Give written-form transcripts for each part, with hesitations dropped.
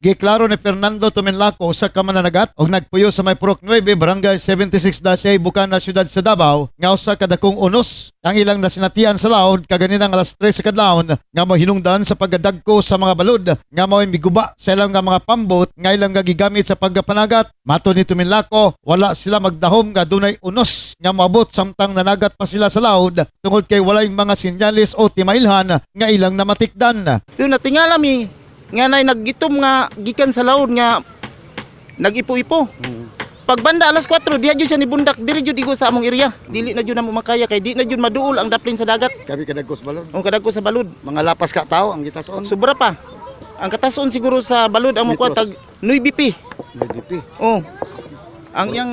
Giklaro ni Fernando Tuminlaco, usa ka mananagat og nagpuyo sa may Purok 9, Barangay 76-A, Bukana, Siyudad sa Davao, nga usa ka dakong unos ang ilang nasinatian sa laod kaganinang alas 3 sa kadlawon nga mohinungdan sa pagdagko sa mga balud nga mao'y miguba sa ilang nga mga pambot nga ilang nga gigamit sa pagpanagat. Matod ni Tuminlaco, wala sila magdahom nga dunay unos nga moabot samtang nanagat pa sila sa laod tungod kay walay mga sinyalis o timailhan nga ilang namatikdan. Pero natingala mi nga nay naggitom nga gikan sa laod nga nag-ipo-ipo. Pagbanda alas 4, diha jud siya ni bundak, diri jud igo sa among area. Dili na jud namo makaya kay di na jud maduol ang daplin sa dagat. Kami kadagkos balod. Ang kadagko sa balud. Mga lapas ka tao ang gitason. Sobra pa. Ang katason siguro sa balud ang makuha Metros. tag 9 BP. BP. Oh. Ang iyang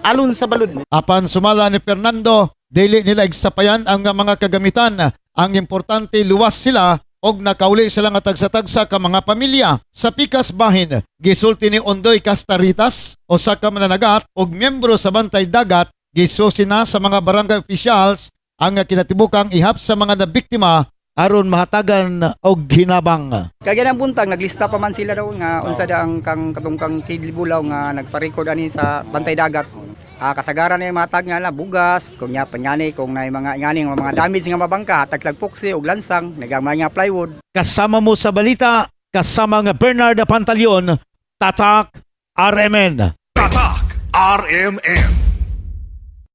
alon sa balud. Apan sumala ni Fernando, dili nila igsapayan ang mga kagamitan. Ang importante, luwas sila og nakauli sila nga tagsa-tagsa ka mga pamilya. Sa pikas bahin, gisulti ni Ondoy Castaritas, usa ka mananagat og miyembro sa Bantay Dagat, gisusi na sa mga barangay officials ang kinatibukang ihap sa mga nabiktima aron mahatagan og hinabang. Kaya ng buntag naglista pa man sila daw nga unsa da ang kang katong kang Kidlibulaw nga nagpa-record ani sa Bantay Dagat. Kasagaran na yung matag nga na bugas, kung nya panyani, kung na mga ngani nga mga damage nga mabangka, hatag lag puksi og lansang, nagamay nga plywood. Kasama mo sa balita, kasama nga Bernard Pantaleon, Tatak RMN. Tatak RMN.